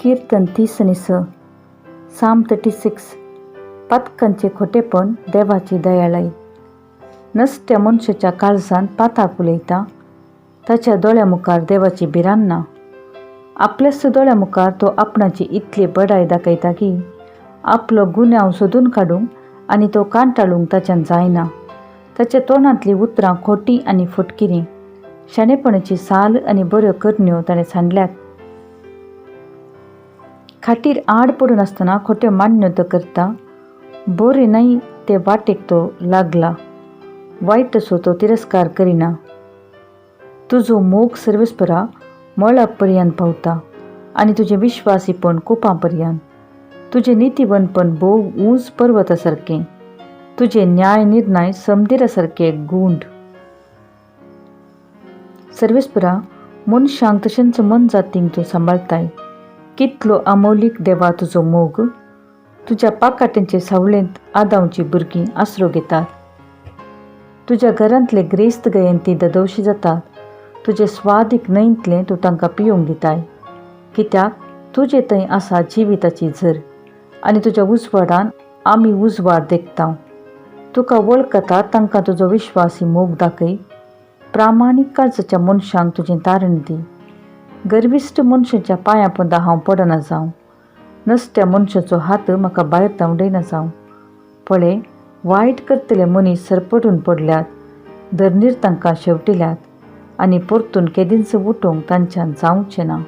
किर्तन 30 आनी 6, साम 36. पातकांचें खोटेपण, देवाची दयाळाय. नसत्या मनशाच्या काळजान पाताक उलयता, ताच्या दोळ्या मुखार देवाची भिरांत ना. आपल्याच दोळ्या मुखार तो आपणाची इतली बडाय दाखयता की आपलो गुन्यांव सोदून काडूंक आनी तो कांटाळूंक ताच्यान जायना. ताच्या तोंडांतलीं उतरां खोटी आनी फटकिरीं. शाणेपणाची साल आनी बऱ्यो करण्यो ताणें सांडल्यात. खाटीर आड पडून आसतना खोट्यो मांडण्यो तो करता. बरें न्हय ते वाटेक तो लागला, वायट असो तो तिरस्कार करिना. तुजो मोग सर्वेस्परा मळब पर्यंत पावता आनी तुजें विश्वासीपण कुपां पर्यंत. तुजें नितीवंतपण भोव ऊंच पर्वता सारकें, तुजे न्याय निर्णय समदिरा सारके गूंड. सर्वेस्परा, मनशांक तशेंच मनजातींक तूं सांबाळताय. कितलो अमोलीक देवा तुजो मोग! तुज्या पाकाट्यांचे सावळेंत आदांवची भुरगीं आसरो घेतात. तुज्या घरांतले ग्रेस्त गयेन तीं ददोशी जातात. तुजे स्वादीक न्हंयतलें तूं तांकां पिवंक दिताय. कित्याक तुजे थंय आसा जिविताची झर आनी तुज्या उजवाडान आमी उजवाड देखता. तुका वळखतात तांकां तुजो विश्वासी मोग दाखय. प्रामाणीक काळजाच्या मनशांक तुजें तारण दी. गर्विश्ट मनशाच्या पांयां पोंदा हांव पडना जावं, नसत्या मनशाचो हात म्हाका भायर धांवडयना जावं. पळय, वायट करतले मनीस सरपटून पडल्यात, धरणीर तांकां शेवटिल्यात आनी परतून केदींच उठोवंक तांच्यान जावचें ना.